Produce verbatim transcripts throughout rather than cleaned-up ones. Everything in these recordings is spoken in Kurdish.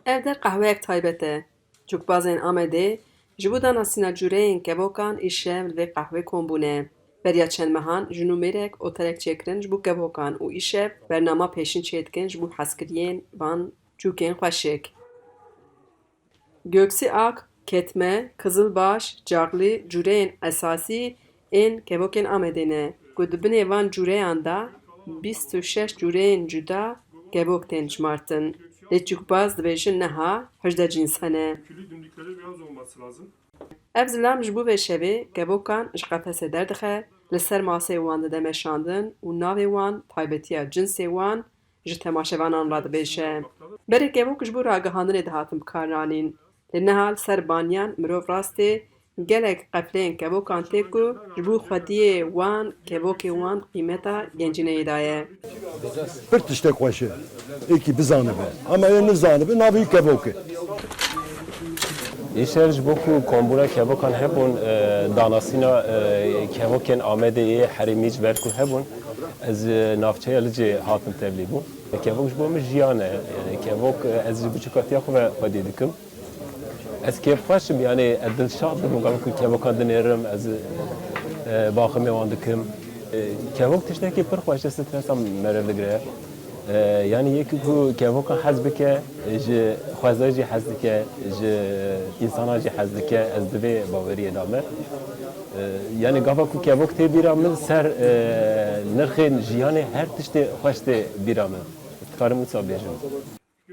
Ev der qehweyek taybet e. Çûkbazên Amedê ji bo danasîna cûreyên kevokan îşev li vê qehwê kom bûne. Beriya çend mehan jin û mêrek otelek çêkirin ji bo kevokan û îşev bernama pêşîn çêdikin ji bo hezkiriyên van çûkên xweşik. Göksi ak, ketme, qizilbaş, caxlî cûreyên esasî ên kevokên Amedê ne, ku di binê van cûreyan de bîst û şeş cûreyên cuda kevok tên jimartin. Lê çûkbaz dibêjin neha hejdeh cîns hene. Külü dimdikleri beyaz olması lazım. Ev zilam ji bo vê şevê kevokan ji qefesê derdixe, li ser masê wan dide meşandin û navê wan, taybetiya cinsê wan, ji temaşevanan re dibêje. Berê kevok ji bo ragihandinê dihatin bikaranîn. Lê niha li ser baniyan mirov rastê gelek qefleyên kevokan tê ku ji bo xwediyê wan, kevokê wan qîmeta gencîneyê daye. Pir tiştek xweş e. Êkî bizanibe. Ama ê nizanibe navê wî kevok e. Îşev ji bo ku kombûna kevokan hebûn, e, danasîna, e, kevokên Amedê yê herêmî ji ber ku hebûn, ez, e, navçeya Licê hatim tevlî bûm. Kevok ji bo min jiyan e. E, kevok, e, ez ji biçûkatiya xwe ve xwedî dikim. Ez kêfxweş im, yanî ez dilşad dibim gava ku kevokan dinêrim, ez, e, baximê wan dikim. E, kevok tiştekî pir xweş e, stresa meriv digire. E, yanî yekî ku kevokan hez bike, ji xwezayê jî hez dike, ji însanan jî hez dike, ez di vê baweriyê de me. E, yanî gava ku kevok tê bîra min ser, e, nirxên jiyanê her tiştê xweş tê bîra min. Dikarim wisa bêjim.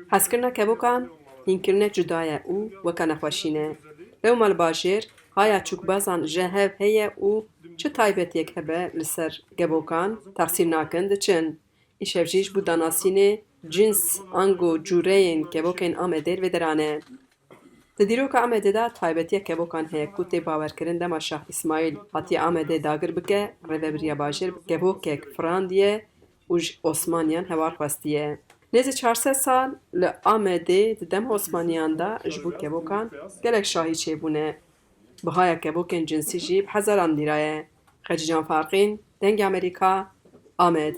Hezkirina kevokan hînkirineke cuda ye û weke nexweşî ne. Lewma li bajêr haya çûkbazan ji hev heye û çi taybetiyek hebe li ser kevokan texsîr nakin diçin. Îşev jî ji bo danasînê cins ango cûreyên kevokên Amedê li vê deran e. Di dîroka Amedê de taybetiya kevokan heye ku tê bawerkirin dema Şah Îsmaîl hatiye Amedê dagir bike, rêvebiriya bajêr bi kevokek firandiye û ji Osmaniyan hewar xwestiye. Nêzî çar sed sal li Amedê di dema Osmaniyan de ji bo kevokan gelek şahî çêbûne. Bihaya kevokên cinsî jî bi hezaran lîra ye. Xecîcan Farqîn, Dengê Amerîka, Amed.